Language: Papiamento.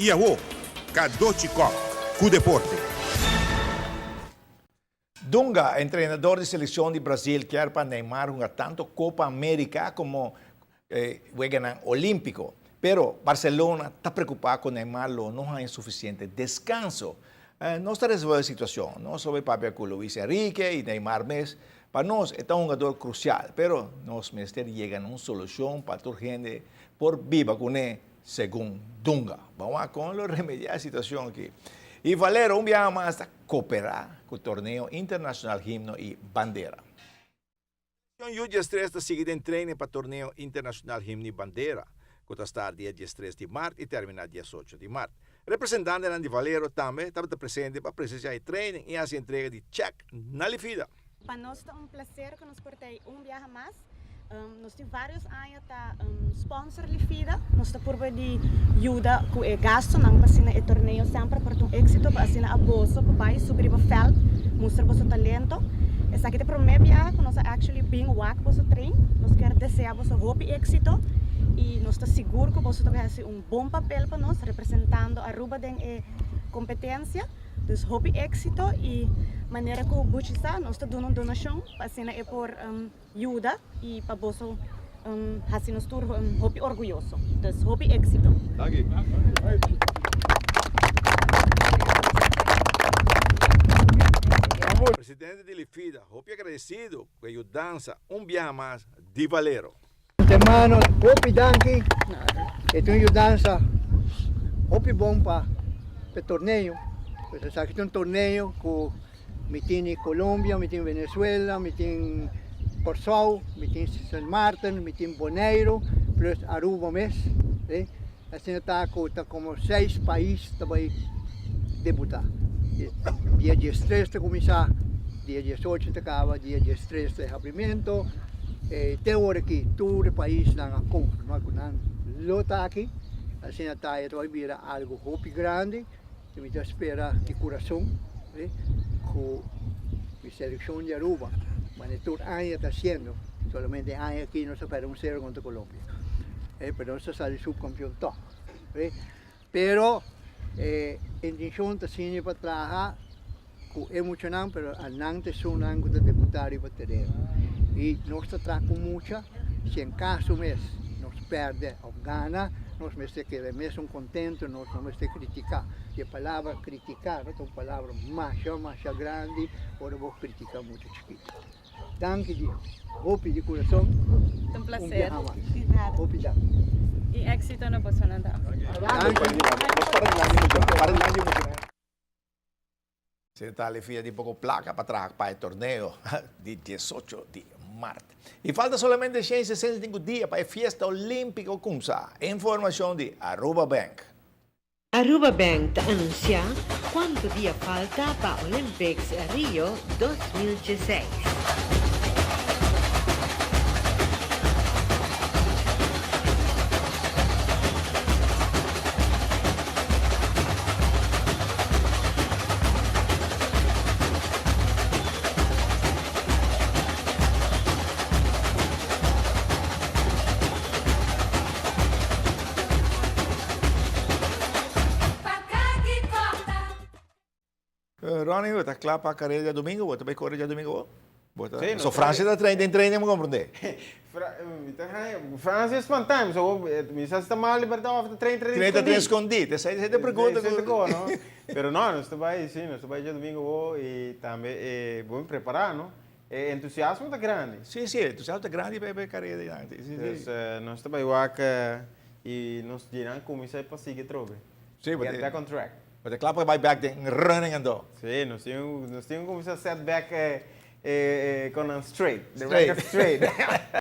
I awo, Cadochi Kock ku deporte. Dunga, entrenador di seleccion di Brazil kier pa Neymar hunga tanto Copa America como Weganan Olimpico. Pero Barcelona ta preocupa cu Neymar lo no haña suficiente descanso. Nos ta resolve e situacion. Nos lo bay papia cu Luis Enrique y Neymar mes. Pa nos e ta un hungador crucial, pero nos mester yega na un solucion pa tur hende por biba cune, segun Dunga. Ban wak con lo remedia e situacion aki. Y Valero un biaha mas ta coopera cu Torneo Internacional Himno y Bandera. Seleccion U diestres ta sigui den training pa Torneo Internacional Himno y Bandera, cu ta start dia diestres di mart y termina diesocho di mart. Representantenan di Valero tambe tabata presente pa presencia e training y haci entrega di check na Lifida. Pa nos ta un placer cu nos por ta ey un biaha mas. Nos tin varios aña ta sponsor Lifida. Nos ta purba di yuda cu e gastonan pa asina e torneo semper por ta un exito pa asina aboso por bay subi riba veld mustra boso talento. Esaki ta e prome biaha cu nos a actually bin wak boso train. Nos kier desea boso hopi exito y nos ta sigur cu boso ta bay haci un bon papel pa nos representando Aruba den e competencia. Dus hopi éxito y manera cu Buchi sa nos ta duna un donacion pa asina e por yuda y pa boso haci nos tur hopi orguyoso. Dus hopi éxito. Danki. Presidente di Lifida hopi agradecido cu e yudansa un biaha mas di Valero. Antemano hopi danki, e ta un yudansa hopi bon pa e torneo, pues esaki ta un torneo ku mi tin Colombia, mi tin Venezuela, mi tin Kòrsou, mi tin Sint Maarten, mi tin Boneiru, plus Aruba mes, asina ta ku ta komo seis pais ta bai debuta. Dia diestres ta kuminsá, dia diesocho ta kaba, dia diestres ta e habrimento. Te ora aki tur e paisnan a konfirmá ku nan lo ta aki, asina ta e ta bai bira algu hopi grandi i mi ta spera di kurason ku mi selekshon di Aruba, manera tur aña ta hasiendo, solamente e aña aki nos a pèrdè un sero kontra Colombia, pero nos ta sali supkampion tòg. Pero e intenshon ta siña pa traha ku e muchanan, pero a nan ta esunnan ku ta debutá riba tereno. I nos ta traha ku mucha, si en kaso mes nos pèrdè òf gana, nos mester keda mesun kontentu, nos no mester kritiká. I e palabra kritiká no ta un palabra masha masha grandi ora bo kritiká mucha chikitu. Danki di hopi di kurason. Ta un Un placer. biaha mas. Di nada. Hopi danki. Y éxito na boso nan tambe. Danki. Se ta alefia di poko plaka pa traha pa e torneo di diesocho di mart. Y falta solamente 165 dia pa e fiesta olimpico cumsa. Informacion di Aruba Bank. Aruba Bank ta anuncia cuanto dia falta pa Olympics Rio 2016. Ronnie, bo ta kla pa karera djadumingu? Bo ta bai kore djadumingu bo? Bo ta, Sí, so Francia ta train den training, bo komprende? Mi ta haña, Francia es spantá, so mi sa si ta mal libertad of ta train train Train ta train skondí, ta esei ta e pregunta ku. No? Pero no, nos ta bai, sí, nos ta bai djadumingu bo i tambe bo prepará, no? E entusiasmo ta grandi. Sí, sí, e entusiasmo ta grandi pa e carera dilanti. Sí, sí. Dus nos ta bai wak y nos djinan cuminsa pa sigui atrobe. Sí, bo Get back on track. Bo ta cla pa bai back den running anto. Sí, nos tin nos tin cu cuminsa set back e con nan straight. The Straight. record straight.